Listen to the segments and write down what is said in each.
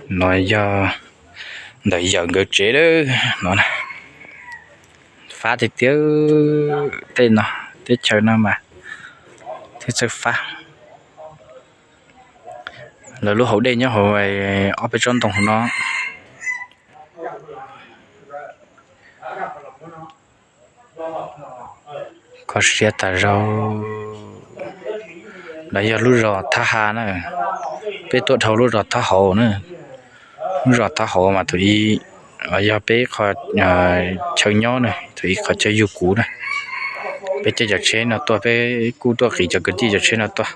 No yog ntawm yawm nkawd tsev lawm no. Fab tiag tiag, tej no, teb chaws no mas thiaj txawj fab. Lawv lub hauv dej nyob hauv ob peb tsob ntoo hauv no. Kho siab tas zog. Lawv yog lub zos Thab Ha na. Peb tuaj dhau lub zos Thab Hauv na. Lub zos Thab Hauv mas thaum ub yog peb qhov chaw nyob na, thaum ub qhov chaw yug kuv na. Peb caij cov tsheb no tuaj, peb kuj tuaj qiv cov kwv tij cov tsheb no tuaj,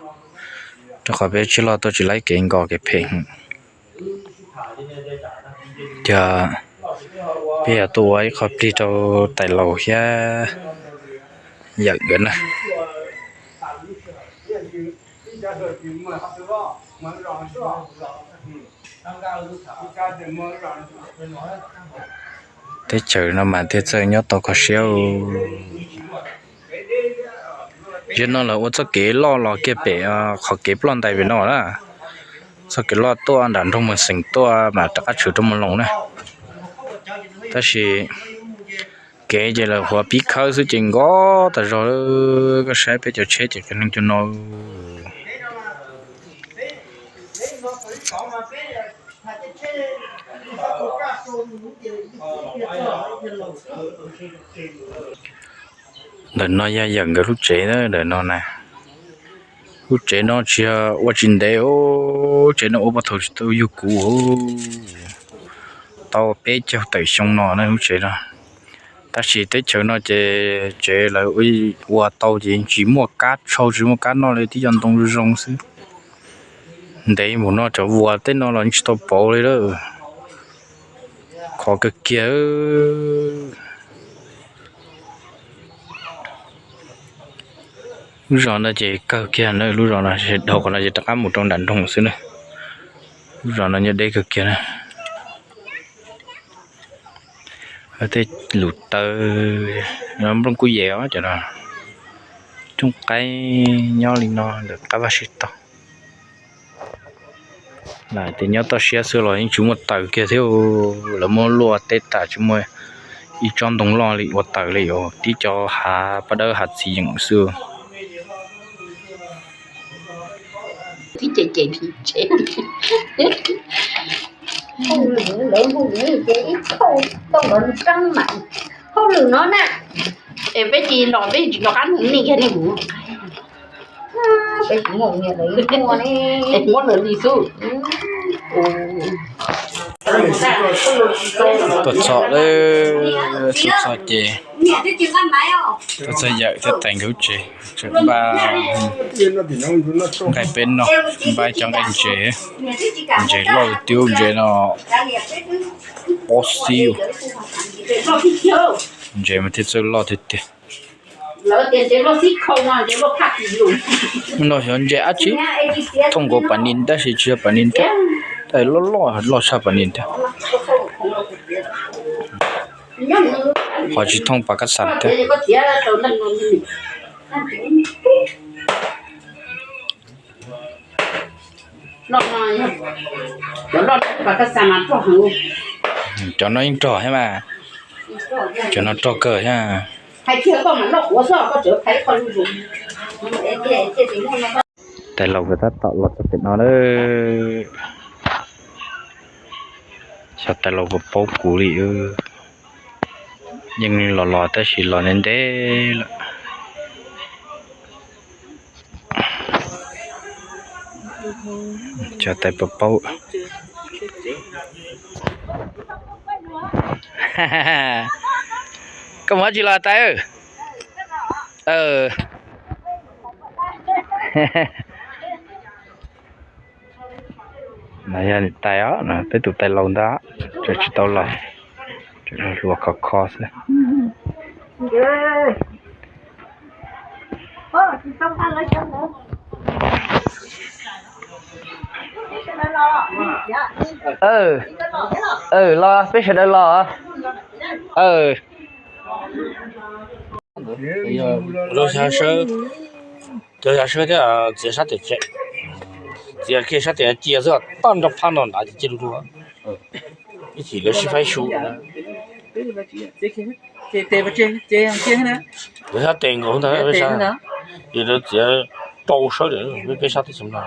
rau qhov peb tsheb loj tuaj tsis laib kev nkos kev phem. Ces peb yog tuaj ua ib qho plig rau tais laus thiab yawm nkawd na. Teb chaws no mas thiaj txawj nyob tau kho siab. Zaum no lawv ua txoj kev loj los kiag pem qhov kev ploj ntais pem no na. Txoj kev loj tuaj nram nroog Moos Xeem tuaj mas rov qab tshwm rau Moos Loos na. Tab sis kev ces lawv huav pib khawb xwb ces nkos tas zog. Koj saib peb cov tsheb ces qee leej cov no. Ntawm no yog yawm nkawd lub tsev ntawm no na. Lub tsev no tsis yog ua tsis ntev, lub tsev no ua puag thaum tsis tau yug kuv, tau peb caug tawm xyoo no na lub tsev no. Tab sis teb chaws no ces tsev lawv ua tau ces tsis muaj kab tshau tsis muaj kab noj li, tib co ntoo zoo xwb. Ntev mus no cov vuas tej no los tsis tau pauv li lawm. Khov kawg kiag. Lub zos no ces kawg kiag na, lub zos no dhau qhov no ces rov qab mus rau nram nroog xwb na. Lub zos no nyob deb kawg kiag na. Tej lus taw, nplooj kuj yem os cov no. Cooj qaib nyob li no ntawm qab vaj sib tog. Lawv tias nyob toj siab xwb los yeej tsis muaj taws kiag thiab, lawv muab luaj teb tas tsis muaj ib tsob ntoo loj li ua taws li, tib co hav paj dawb hav txiv yeem xwb. Tib ce ces tsev, lawv hu ces ib khauj tau lov rab mas, hauj lwm no na, es peb tsis los peb tsis rov qab mus nej kiag nej mus. Peb tsis muaj, muaj lawv li xwb. Tuaj txog, tuaj txog ces tuaj txog yawm thiab tais nkawd lub tsev, tseem npaj nqaij peb noj, npaj cov nqaij ntses, ntses loj tiag, ntses no ob xib, ntses mas thiaj txawj loj tiag tiag. No xyov ntses dab tsi, thooj nkaus pas nis tab sis tsis yog pas nis thiab, loj loj loj tshaj pas nis thiab. Ho tsis thooj pas kab xas thiab. Cov no yeej rog thiab mas, cov no rog kawg thiab. Tais laus nkawd tab tom los txog pem no lawm. Xyov tais laus puas paub kuv li, yeej los los tab sis los ntev ntev lawm. Cov tais puas paub. Koj mus dab tsi los tais? Yog niam tais os, peb tus tais laus ntag, tseem tsis tau los, hluas khov kho xwb. Los peb sawv daws los. Cov xya sawb thiab txiav sab tim tsev. Txiav kiag sab tes cia xwb, toj nrog phab no nrad ces cia lug dua. Ib chim lawv sib faib su. Lawv sab tes nkaus ntag, peb sab, ces lawv txiav rau sawb, peb sab teb chaws no.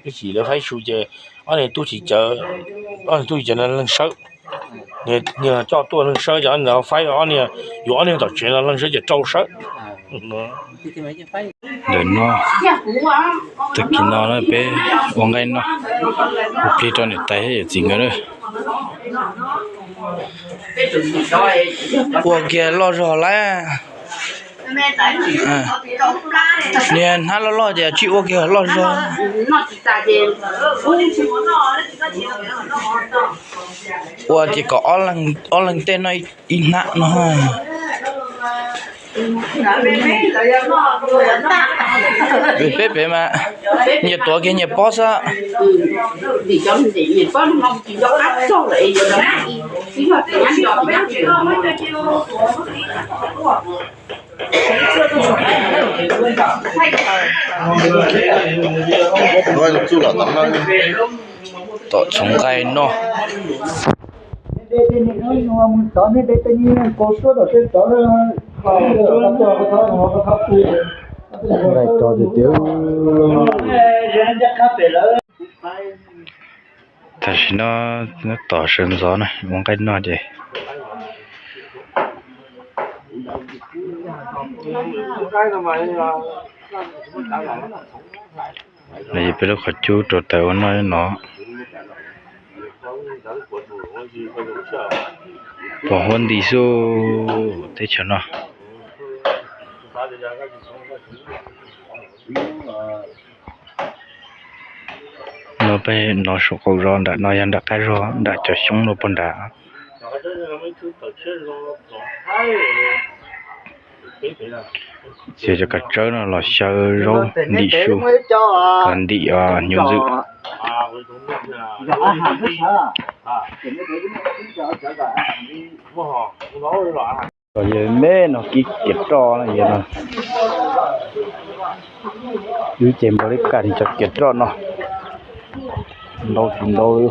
Ib chim lawv faib su ces ob niag tub tsis cawv, ob niag tub tsis cawv no leej sawb. Niag coj tuaj leej sawb ces ob niag faib, ob niag yuav ob niag tom tsev no leej sawb ces rau sawb. Ntawm no, tag kis no peb ua nqaij noj, ua plig rau niam tais thiab yawm txiv nkawd na. Ua kiag loj zog lawm. Niag hnab loj loj ces tsis ua kiag loj zog. Ua ces kom ob leeg tej noj ib hnab no. Peb pem mas nyias tuav kiag nyias pob xwb. Tom txhoov nqaij noj. Nqaij to tiag tiag. Tam sim no nyob tom sawv ntxov na, ua nqaij noj ces no yog peb lub qhov cub rau taws ua noj no. Pom huab nti xwb teb chaws no. No peb no saum qaum zos nram no yog nram qab zos nram cov xyoob no puag nrad. Txiav cov kav tsawb no los xyaw zaub ntim su, los ntim hnyuv ntxwm. Los yog me no kib kiav roj no, wb ces npaum li kaj cov kiav roj no ntau tsis ntau li.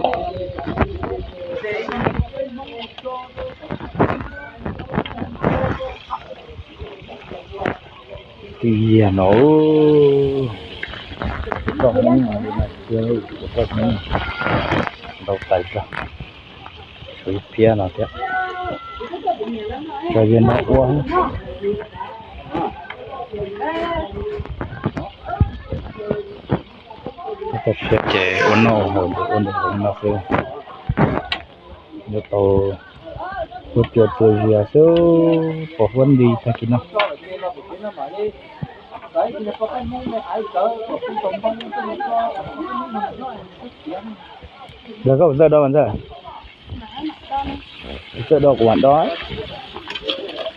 Twb yog no, roj hmoob no, roj hmoob ntau tais rog, sawv phiab no thiab. Tso yog no ua siab ces ua noj haus ua ntu no xwb. Yuav tau ua cua txua zias xwb, pom huab nti tag kis no. Yog koj ua txawj do mas ntxawg, ua txawj do kuv mam do.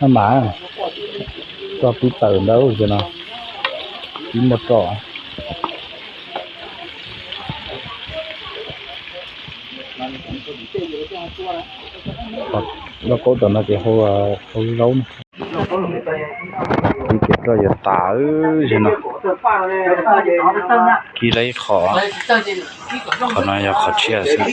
No mas, roj pib tawm ntawd no, pib muaj roj. Lauj kaub tom no ces hau zaub no. Kib kiav roj yuav tas, no kib lawm ib qho, qhov no yog qhov tshiab xwb.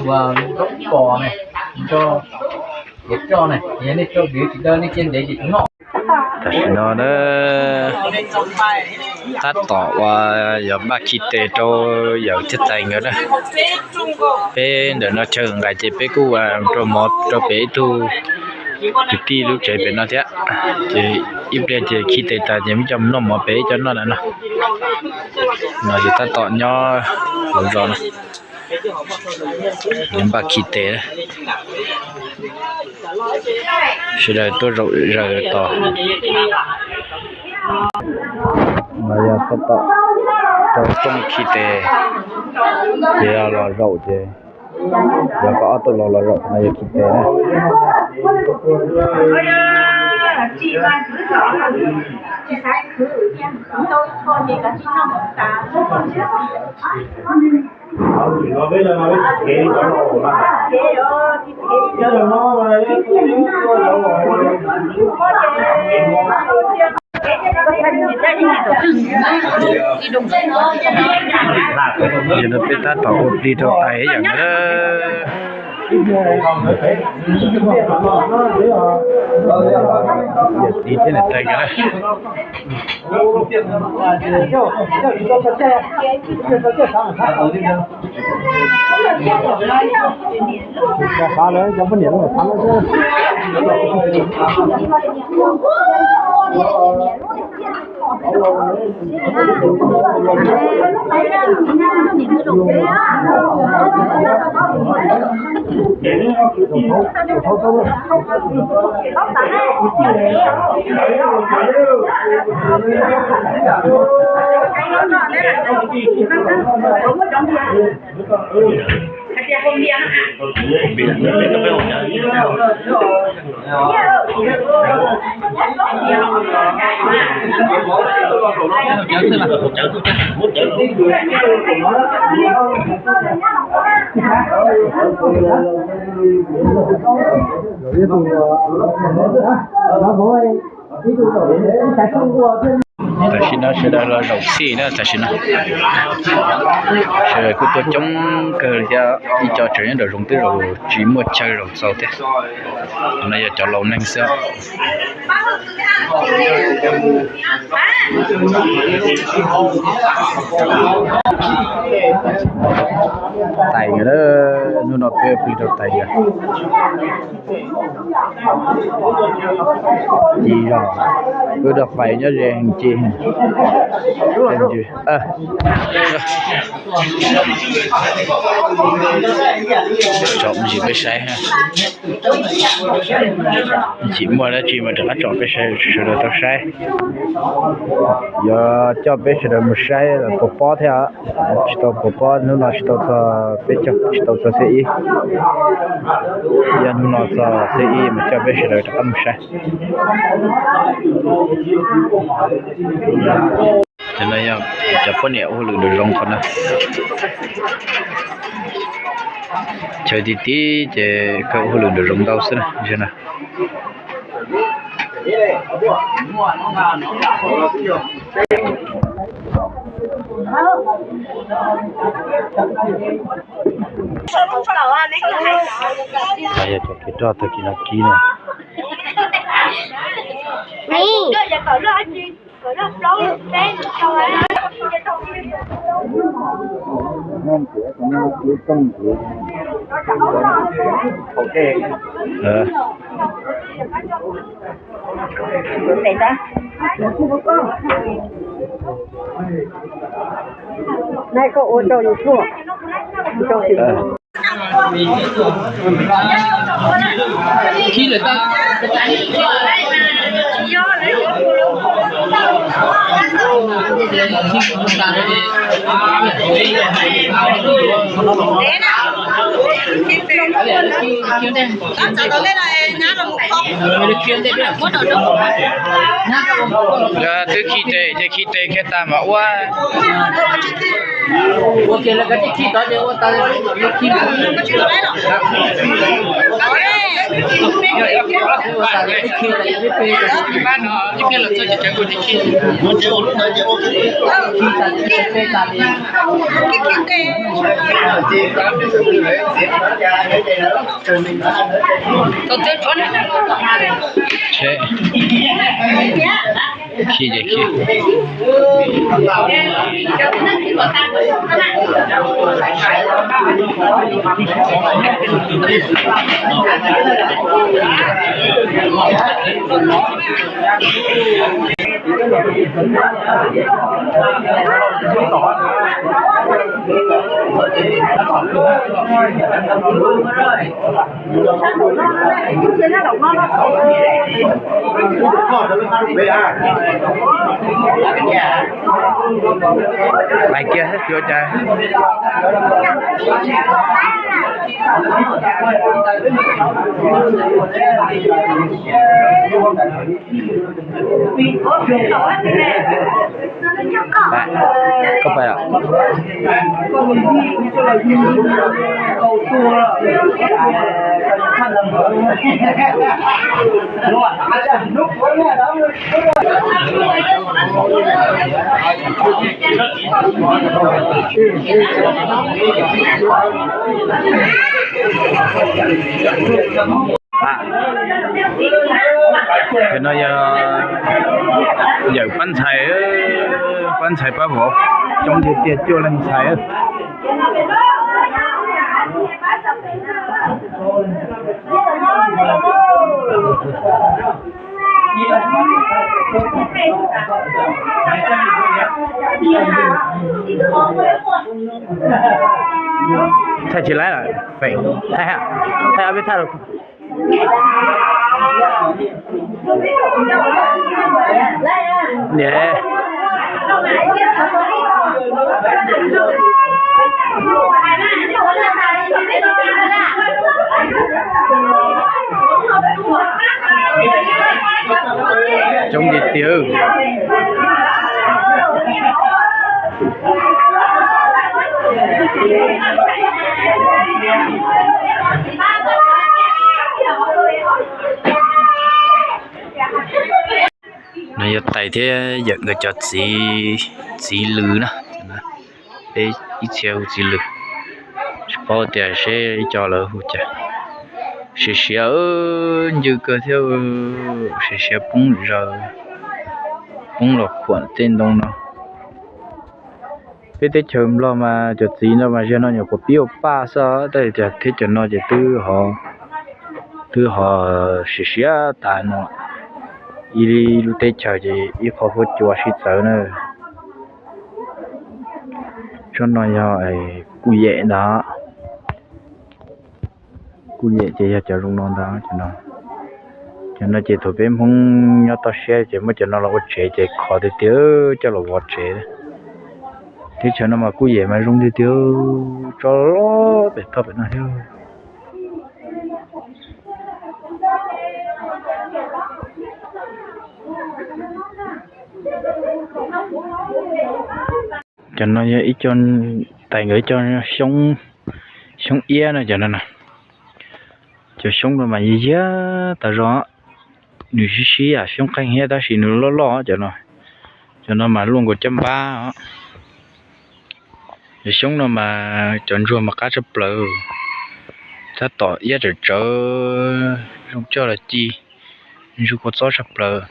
Ua zaub pos ne, rau kev roj ne, yog nej rau dev tsis daw nej cia ntev ces tsis noj. Tam sim no na, tab tom uas yog npaj khi tes rau yawm thiab tais nkawd na. Peb ntawm no chaw nqaim ces peb kuj ua rau mov rau pem ib tug Kwv tij lub tsev pem no thiab, ces ib pliag ces khi tes tas ces muab coj mus noj mov pem, coj noj ntawm no. No ces tab tom nyob hauv zos no, npaj khi tes. Sawv daws tuaj zaum zaws tos. No yog tab tom rau rooj khi tes, ces yog los zaum ces yog koj ob tug laus los zaum no yog khi tes na. Ces no peb tab tom ua plig rau tais yam nkawd. Yawm txiv thiab niam tais nkawd na. Tam sim no sawv daws los zaum txhij na, tam sim no sawv daws kuj tuaj coob kawg thiab, ib co tseem nyob nraum zoov twb zaum tsis muaj chaw zaum txaus thiab. No yog cov laus neeg xwb. Tais nkawd, hnub no peb plig rau tais nkawd. Ci zog, wb dog pais nyob ze heev ci. Tsom ntsis peb saib. Tsis muaj dab tsi mas rov qab tsom peb saib, sawv daws tau saib. Yuav coj peb sawv daws mus saib los puas pob thiab. Tsis tau puas pob, hnub no tsis tau txog peb caug, tsis tau txog xib ib. Yog hnub no txog xib ib mas coj peb sawv daws rov qab mus saib. Cov no yog cov poj niam ua hauj lwm nraum zoov qhov no. Chaw ti ti ces kawg ua hauj lwm nraum zoov ntau xwb na. Yog cov kev roj tag kis no kib na. Twb khi tes ces khi tes kiag tas mam ua. Khi ces khi. Pais kiag thiab tsis ua cas. Koj pais lawm. Tus no yog yawm pab ntxhais, pab ntxhais pab vauv, coob tiag tiag cuaj leej ntxhais. Thaij tsis laib lawm, feem thaij, thaij ob peb thaij los. Coob tiag tiag. No yog tais thiab yawm nkawd cov txiv, txiv lws na. Peb ib txhia hu txiv lws, tsis paub tias seb ib co lawv hu cas. Siav siav, ncw kawg thiab, siav siav poob zaws, poob los khuam tej ntoo no. Peb teb chaws Nplog mas cov txiv no mas zaum no nyuam qhuav pib ua paj xwb, tab sis tias thiab cov no ces twb ho, twb ho siav siav tas no. Ib lub teb chaws ces ib qho huab cua sib txawv na. Tsob no yog kuj yem ntag. Kuj yem ces yog cov zoo no ntag. Cov no ces thaum peb Hmoob nyob toj siab ces muab cov no los ua tsev ces khov tiag tiag coj los vov tsev. Teb chaws no mas kuj yem mas zoo tiag tiag, tsob loj pem toj pem no thiab. Cov no yog ib co, tais nkawd ib co xyoob, xyoob iab no cov no na. Cov xyoob no mas yog yag tas zog, nws sib sib yam xyoob qeej thiab tab sis nws loj loj cov no. Cov no mas luaj nkaus caj npab os. Cov xyoob no mas cov ntsuag mas qab tshaj plaws, tab tom iab tsawv tsawv, zoo coj los ci, ntsuag kua txob tshaj plaws.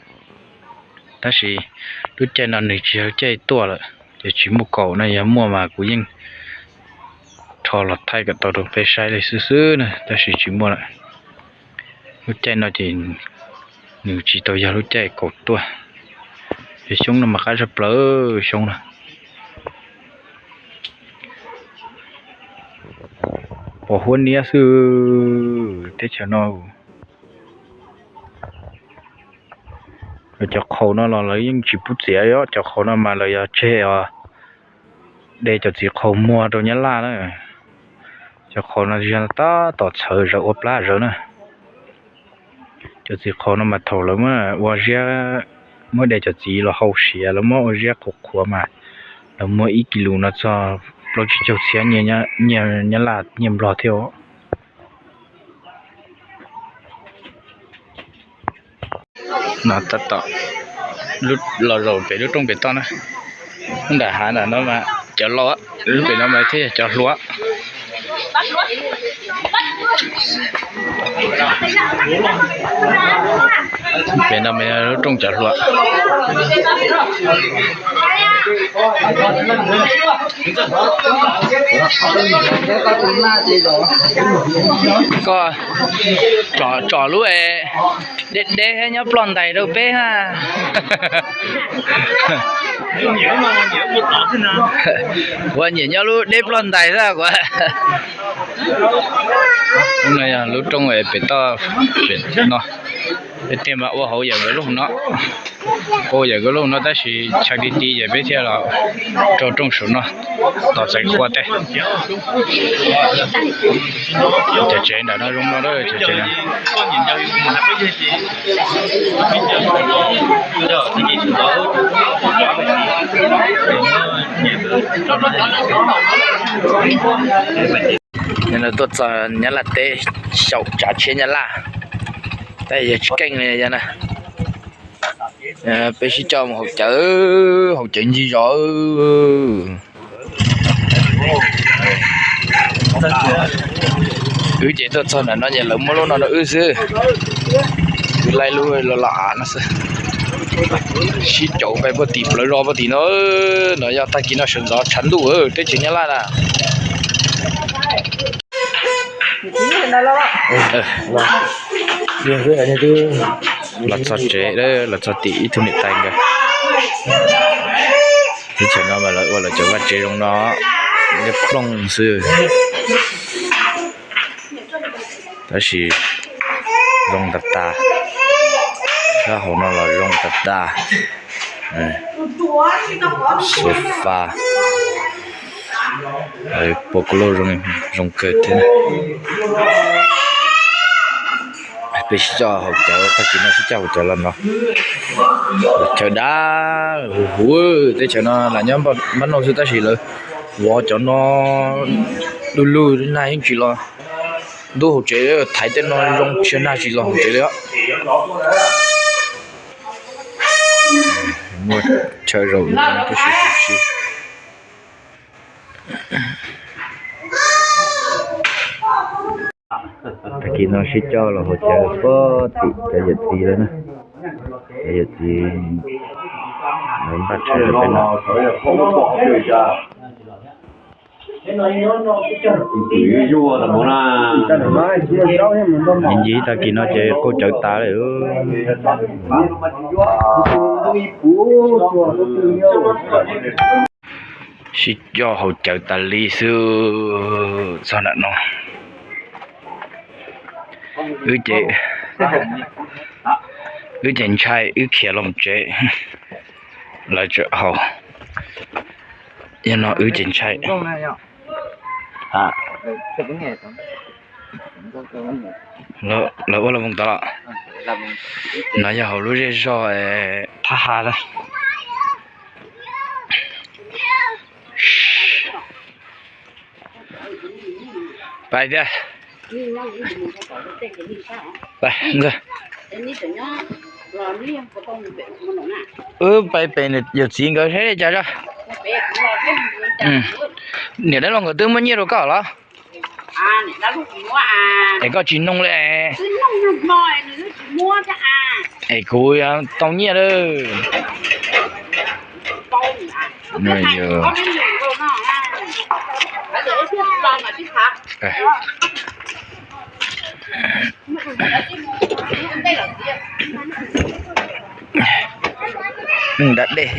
Tab sis lub caij no nws tsis yog lub caij tuaj lawm, ces tsis muaj kaus na, yog muaj mas kuv yeej rho los thaij kom tau rau peb saib li xwb xwb na, tab sis tsis muaj lawm. Lub caij no ces nws tsis tau yog lub caij kaus tuaj. Cov xyoob no mas qab tshaj plaws, xyoob no pom huab niab xwb teb chaws no. Cov qhaus no los lawv yeej tsis pub txiav os, cov qhaus no mas lawv yog tseg os, de cov txiv qhaus muag rau Nyab Laj na. Cov qhaus no yog tab tom txhawv zawv ua plab zawv na. Cov txiv qhaus no mas thaum lawv muab ua ziab, muab de cov txiv los hau siav, lawv muab ua ziab qhuav qhuav mas lawv muag ib kis lus no txog plaub tsib caug txhiab nyiaj Nyab Laj nyiaj Nplog thiab os. No tab tom los zaum pem lub roob pem toj na. Lub nram hav nram no mas cov laus, lub pem no mas thiaj yog cov hluas. Pem no mas lub rooj cov hluas. Koj tsom lub deb deb thiab nyob ploj ntais rau peb ha. Kuv nyiam nyob lub deb ploj ntais xwb kuv. No yog lub rooj pem toj no. Peb thiaj mas ua hauv yawm nkawd lub no, ua yawm nkawd lub no tab sis chaw ti ti ces peb thiaj los rau rooj saum no, tos txais qua teb. Cov tsev ntawm no zoo no, cov tsev no. Tuaj txog Nyab Laj teb, xyaum tsav tsheb Nyab Laj, tab yog tsis keej li yog na. Peb sib coj mus haus cawv, haus cawv ncig zos. Wb ces tuaj txog ntawm no ces lawv muab lub no rau wb xwb. Wb laij lub los los av no xwb. Sib caum pais puag tim plawv zos puag tim no. No yog tag kis no sawv ntxov tshav ntuj teb chaws Nyab Laj na. Los txog tsev, los txog tim ib tug niam tais nkawd. Teb chaws no mas lawv ua lawv cov vaj tsev zoo no, liab ploog xwb. Tab sis zoo tas tas, sab hauv no los zoo tas tas. Sofa, pua kuv lauj, zoo kawg thiab. Peb sib coj haus cawv, tag kis no sib coj haus cawv los no. Chaw dav huv huv, teb chaws no lam nyob npab noj xwb tab sis lawv vov cov no du lug nag yeej tsis los. Ntub hauv tsev, thaiv tej no zoo tsis nag tsis los hauv tsev li. Muaj chaw zaum no tab sis huv si. Tag kis no sib coj los haus cawv puag tim cov yawm txiv lawm na. Cov yawm txiv lawv npaj tshais rau peb no. Ncig tag kis no ces qaug cawv tas lawm. Sib coj haus cawv tas li xwb txog ntawm no. Wb ces, wb ces ntshai wb khiav los tsev, lawv tseem haus. Yog no wb ces ntshai. Lawv ua los voos tod los? No yog hauv lub zej zog Thab Has lawm. Pais tiag. Wb pais pem yawm txiv nkawd seb li cas os. Niam dab laug nkawd twb muab nyiaj rau koj los? Es koj tsis noog li. Es kuv tau nyiaj lawm. Neeg da dej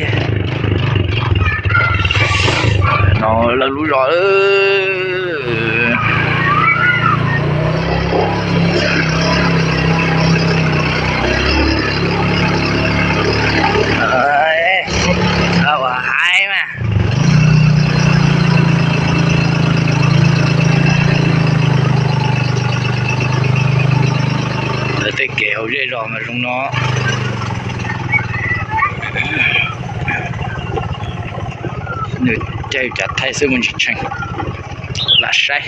no lawv lub zos. Ua hais mas, lawv tej kev hauv zej zos mas zoo no. Nws caij cav thaij xwb muaj ntsis tshee, lam saib.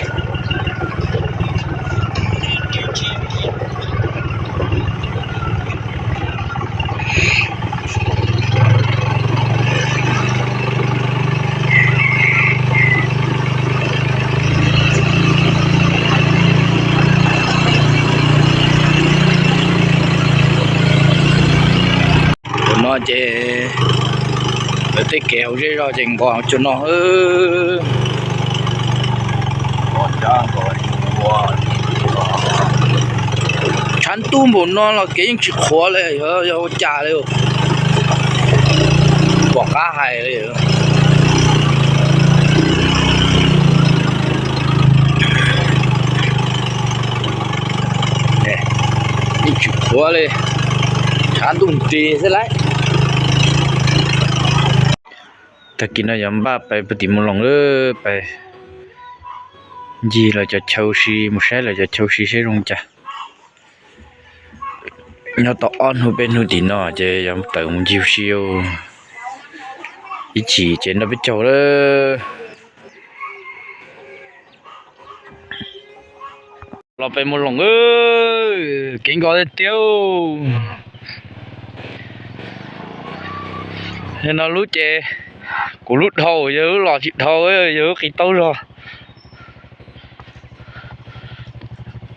Ces lawv tej kev hauv zej zog ces nqos cua no. Tshav ntuj npaum no los kev yeej tsis qhuav li, yog ua cas li, pom qab hais li. Yeej tsis qhuav li, tshav ntuj nrig xwb lauj. Tag kis no yuav npaj pais puag tim Mus Loos lawm, pais ncig lawv cov chaw ua si, mus saib lawv cov chaw ua si saib zoo cas. Nyob tau ob hnub peb hnub tim no ces yuav tawm mus ncig ua si, ib chim ces nrog peb caug lawm. Los pem Mus Loos, kev nkos tiag tiag. No lub ces kuv lub dhau, yog lub los tsis dhau, yog lub qis taub zog.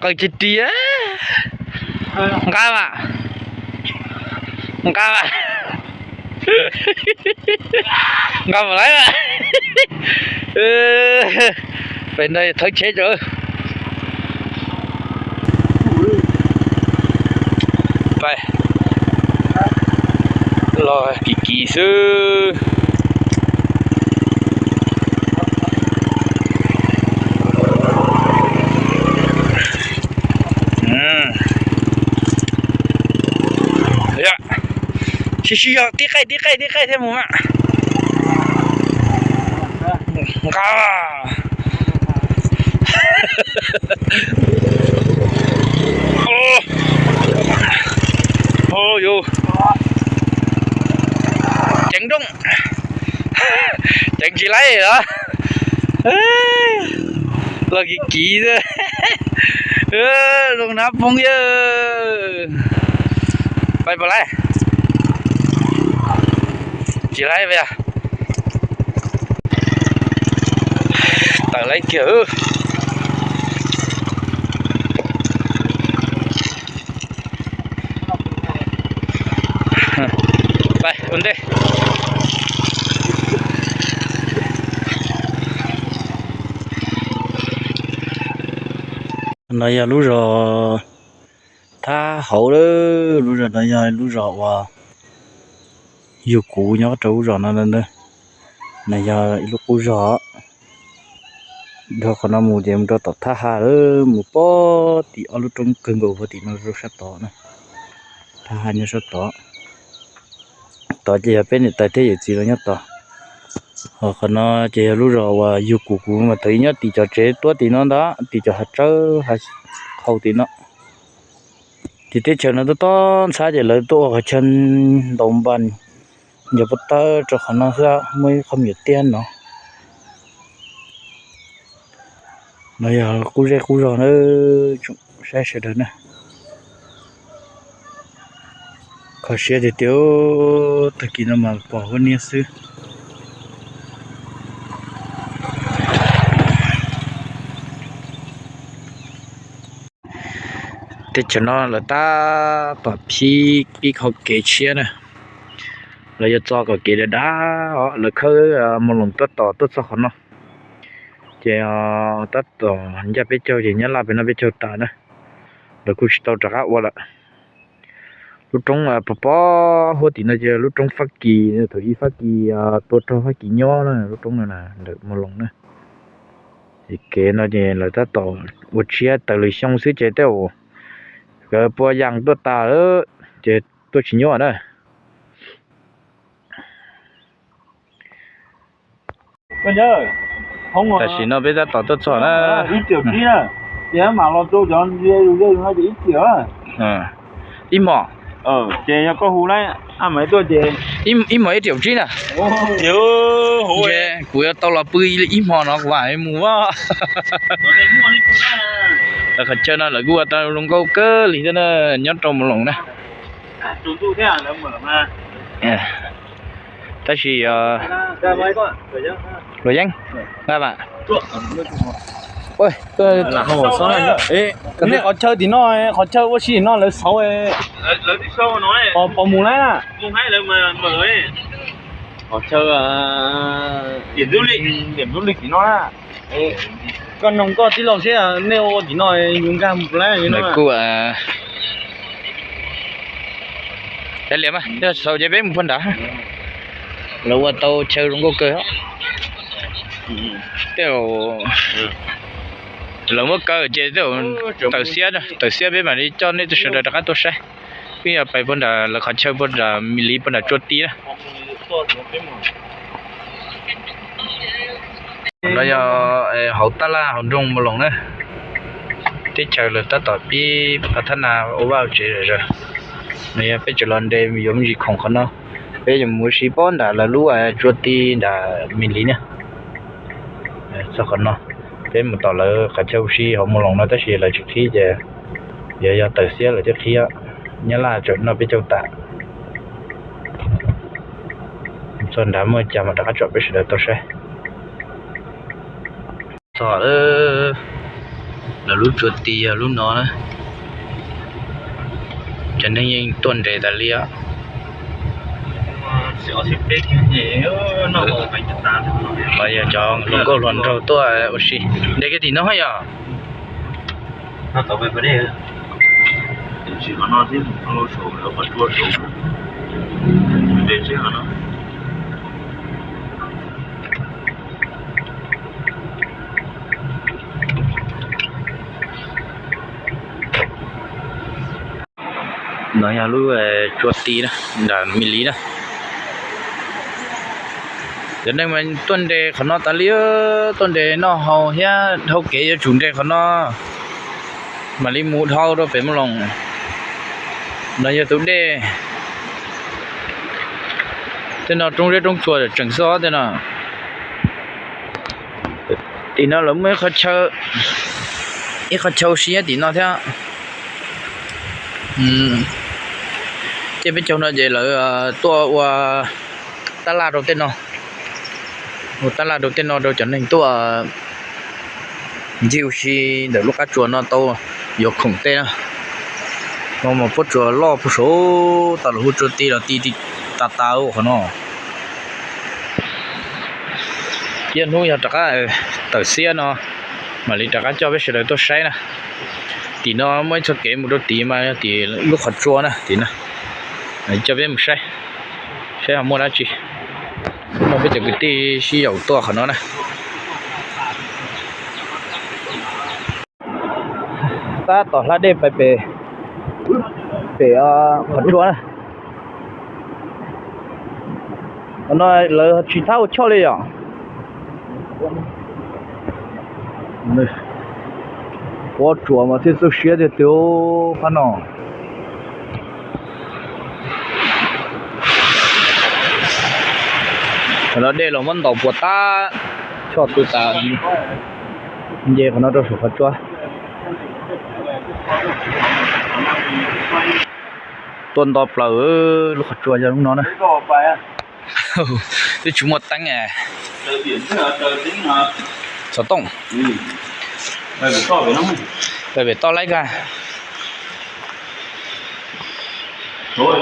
Qawj tiag tiag. Nqa mas, nqa mas, nqa mas lawm. Pem no thawb tsheb rau. Pais los kim kim xwb. Sib sib yog, tib qaij tib qaij tib qaij thiab mus mas. Nqa. Yus ceev nrooj, ceev tsis laib los, los kiv kiv xwb. Zoo nab poob yawg. Pais puas laib? Tsis laib, tawm laib kiag. Pais ua ntej. No yog lub zos Thab Hauv lawm, lub zos no yog lub zos uas yug kuv nyob rau lub zos no ntag. No yog ib lub qub zos. Dhau qhov no mus ces mus rau tom Thab Haj lawm, mus pog tim ob lub roob kawg nkaus puag tim no rau sab tod na. Thab Haj nyob sab tod. Tod ces yog peb niam tais thiab yawm txiv los nyob tod. Ho qhov no ces yog lub zos uas yug kuv, kuv mas thaum ub nyob tim cov tsev tuab tim no ntag, tim cov hav tsawb hav qhau tim no. Ces teb chaws no tuaj tob ntxhab ces lawv tuaj ua qhov chaw ntaus npas ncov pob tawb rau qhov no xwb, muaj ib qho me nyuam tiaj no. No yog qub zej qub zog na, saib sawv daws na. Kho siab tiag tiag, tag kis no mas pom huab niab xwb. Teb chaws no lawv tab tom phib ib qho kev tshiab na. Lawv yuav txo kom kev dav dav os, lawv khawb Mus Loos tab tom tuaj txog qhov no. Ces tab tom ncaj peb caug ces Nyab Laj pem no peb caug tas na. Lawv kuj tsis tau rov qab ua lawm. Lub roob pog pob huab tim no ces lub roob Fab Kis, thaum ub Fab Kis tua rog Fab Kis nyob na, lub roob no ntawm Mus Loos na. Ces kev no ces lawv tab tom ua tshiab taws lwm xyoo xwb ces tej zaum lawv pua yas tuaj tas lawm ces tuaj tsis nyuaj na. Tam sim no peb tab tom tuaj txog na. Ib hmos, ib hmos ib triệu tsib na. Kuv yuav tau los pw ib hmo no kuv mam mus. Qhov chaw no lawv kuj ua tau zoo nkauj kawg li thiab na, nyob rau Mus Loos na. Tab sis Luam Yeeb, nqa mas. Nej qhov chaw tim no, qhov chaw ua si no lawv xauv, pos mus lawm. Qhov chaw tim ntxub li tim no. Koj noog koj tij laug seb nej ua tim no yus nkag mus lawm. Kuj liam mas, xauv ces peb mus puag nrad. Lawv ua tau chaw zoo nkauj kawg. Tej lawv muab kaw ces tej tawm xiab, tawm xiab peb mam li coj nej tej sawv daws rov qab tuaj saib. Peb yog pais puag nram lawv qhov chaw puag nram Mis Lis puag nram Tsua Ti na. No yog hauv tab laj hauv nroog Mus Loos na. Teb chaws lawv tab tom pib phav thab na ua vaj ua tsev zom zaws. No yog peb tseem los nres yuav me ntsis khoom qhov no. Peb yuav mus ua si puag nram lawv lub Tsua Ti nram Mis Lis na. Txog qhov no, peb mus tom lawv qhov chaw ua si hauv Mus Loos no tab sis lawv tsis qhib ces yog, yog tawm xiab lawv thiaj qhib. Nyab Laj tseem noj peb caug tas. Txog nrad muaj cas mas rov qab tsom peb sawv daws tau saib. Txog lawv lub Tsua Ti yog lub no na. Cov neeg yeej tuaj nres tas li os. Los yog cov hluas nkauj hluas nraug tuaj ua si. Nres kiag tim no yog. No yog lub Tsua Ti na, nram Mis Lis na. Cov neeg mas tuaj nres qhov no tas li, tuaj nres noj haus thiab dhau kev yuav tsum nres qhov no mam li mus dhau rau pem Mus Loos. No yog tus dej. Tej no roob zeb roob tsuas tseem xwb tej no. Tim no lawv muaj ib qho chaw, ib qho chaw ua si nyob tim no thiab. Tej peb caug no ces lawv tuaj ua tab laj rau tej no, ua tab laj rau tej no rau cov neeg tuaj ncig ua si ntawm lub qab tsuas no tau yuav khoom tej na. No mas pob tsuas loj puag saud tas los hu Tsua Ti los ti ti tas tas qhov no. Ib hnub yog rov qab tawm xiab no mam li rov qab coj peb sawv daws tuaj saib na. Tim no muaj ib txoj kev mus rau tid mas yog tim lub qhov tsua na tim no. Coj peb mus saib, saib ho muaj dab tsi. No peb cov kwv tij sib yaum tuaj qhov no na. Tab tom hla dej pais pem, pem qhov tsua na. Qhov no lawv tsis thab ua choj li yom. Pob tsuas mas thiaj txawj siab tiag tiag phab no. Qhov no dej los muab ntaus puas tab, choj tu tas. Nce qhov no rau saum qhov tsua. Tuaj nto plaws, lub qhov tsua yog lub no na. Twb tsis muaj teeb. Xov tooj. Pem toj laib kag. Yooj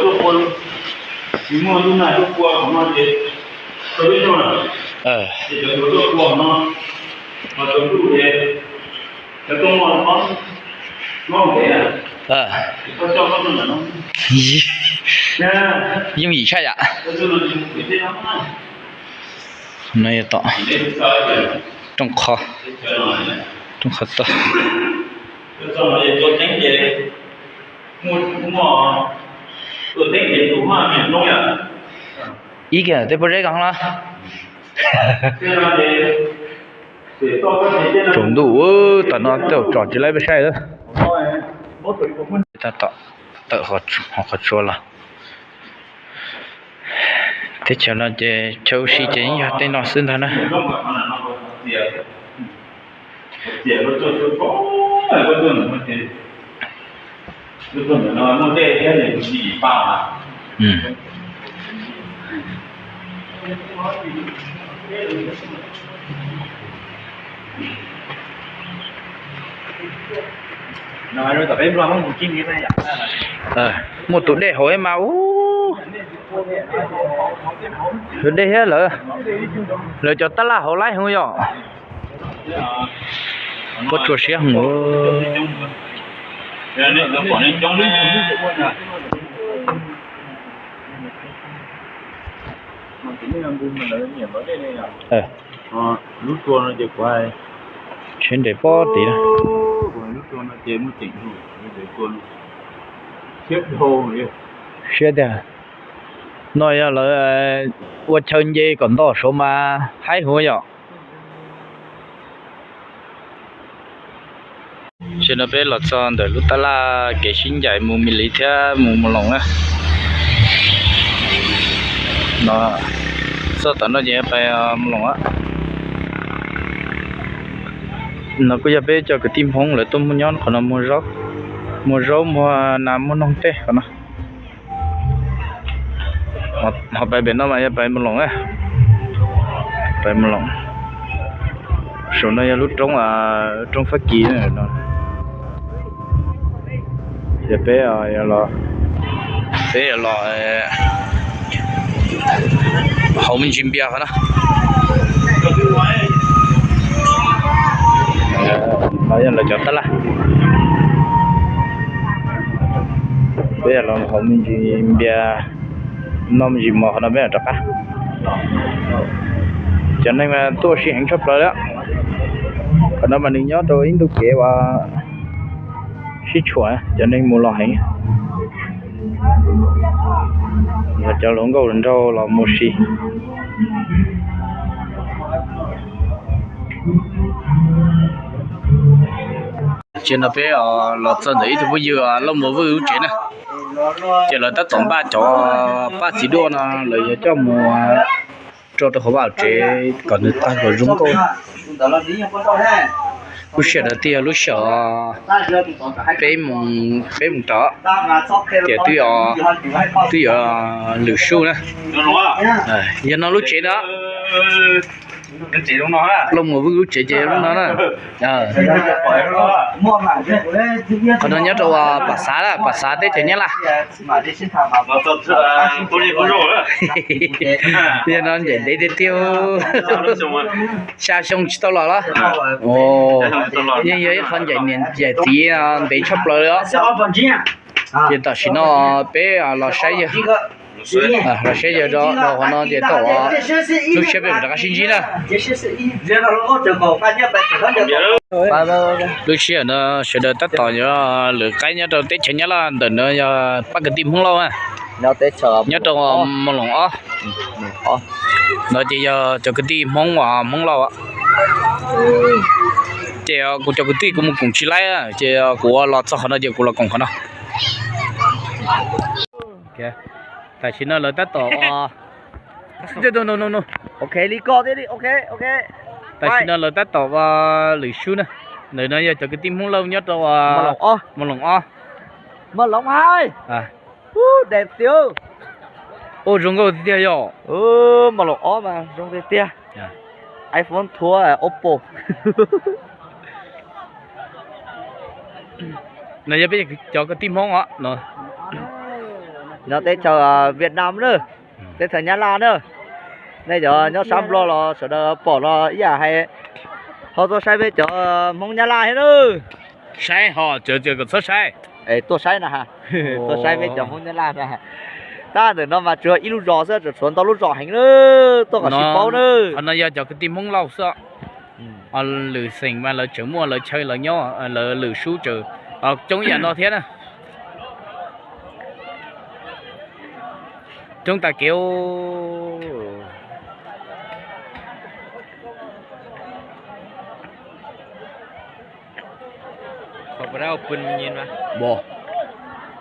yim tshaj yam. No yog tom rooj qhov, rooj qhov toj. Ib kiag tej pob zeb ko los. Tsaus ntuj, tam no tej zaum tsom tsis laib peb saib lawm. Tab tom tawm hauv qhov tsua los. Teb chaws no ces chaw ua si ces yeej yog tej no xwb ntag na. Muaj tus dej hauv mas ub, dej thiab lawm, lawv cov tab laj hauv laib hwv yom. Puab tshua siab hwv. Tsheb nres pob tid. Siab tiag. No yog lawv ua chaw nce kom nto saud mas haib hwv yom. Tam sim no peb los txog ntawm lub tab laj kev sib ncaim mus Mis Lis thiab mus Mus Loos na. No, txog tom no ces pais Mus Loos. No kuj yog peb cov kwv tij Hmoob lawv tuaj muag nyob qhov no, muag zaub, muag nas muag noog tej qhov no. Ho pais pem no mas yog pais Mus Loos, pais Mus Loos. Saum no yog lub roob, roob Fab Kis no. Yog peb, peb los hauv me ntsis npias qhov no. No yog lawv cov tab laj. Peb los hauv me ntsis npias, noj me ntsis mov qhov no peb mam rov qab. Cov neeg mas tuaj ua si heev tshaj plaws li. Qhov no mas nws nyob rau ib ntu kev uas sib tshuam, cov neeg mus los heev. Cov hluas nkauj hluas nraug los mus ua si. Tam sim no peb los txog ntawm ib tug phooj ywg Lauj Muas Vwj lub tsev na. Ces lawv tab tom npaj cov paj txiv duaj no lawv yuav coj mus rau rau hauv vaj hauv tsev kom nws tag kom zoo nkauj. Lub sij hawm no twb yog lub sij hawm peb moos, peb moos rau, ces twb, twb yuav lwm sub na. Yog no lub tsev na. Lauj Muas Vwj lub tsev ces lub no na. Qhov no nyob rau Pam Xav, Pam Xav teb chaws Nyab Laj. Yog no ncaim ntev tiag tiag. Xya xyoo tsis tau los los. Yeej yog ib qho ncaim niam ncaim txiv ntev tshaj plaws li os. Ces tam sim no peb los saib yawg, los saib yawg rau qhov no ces thaum lub sij hawm peb mam rov qab sib ntsib na. Lub sij hawm no sawv daws tab tom yuav lwm qaib nyob rau teb chaws Nyab Laj ntawm no yog pab kwv tij Hmoob Lauj na. Nyob rau Moos Loos ob no ces yog cov kwv tij Hmoob uas Hmoob Lauj. Ces kuv cov kwv tij kuv mus koom tsis laib, ces kuv los txog qhov no ces kuv los koom qhov no. Tam sim no lawv tab tom, tam sim no lawv tab tom ua lwm sub na. Ntawm no yog cov kwv tij Hmoob Lauj nyob rau Moos Loos ob. Ua zoo nkauj tiag tiag yom. Moos Loos ob mas zoo tiag tiag. iPhone thuab Oppo. No yog peb cov kwv tij Hmoob os. Nyob teb chaws Vietnam na, teb chaws Nyab Laj na. Nej cov nyob sab Nplog los sawv daws pom los ib yam hais, ho tuaj saib peb cov Hmoob Nyab Laj thiab na. Saib ho, txawm kom txhob saib. Tuaj saib na, tuaj saib peb cov Hmoob Nyab Laj na. Tab ntawm no mas tsuas ib lub zos xwb, tseem tshuav ntau lub zos heev na, tuaj kom sib paub na. Qhov no yog cov kwv tij Hmoob Lauj xwb. Lwm xeem mas lawv tseem muaj lawv chaw lawv nyob, lawv lwm sub tseem coob ib yam no thiab na. Coob tag kev.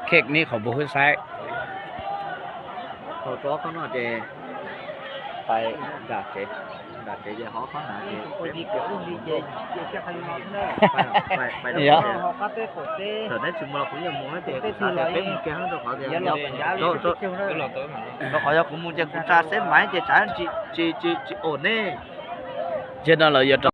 Khej neb qhov npua hwb saib. Thaum rov qhov no ces pais nram tsev, nram tsev ces hov qhov hnav ces peb mus kiag. Thaum neb tsis mus los kuv yeej mus na ces kuv xav tias peb mus kiag rau qhov tias, rau qhov yog kuv mus ces kuv tsa xeb maiv ces tsam tsis, tsis, tsis ua ne. Yog no lawv yuav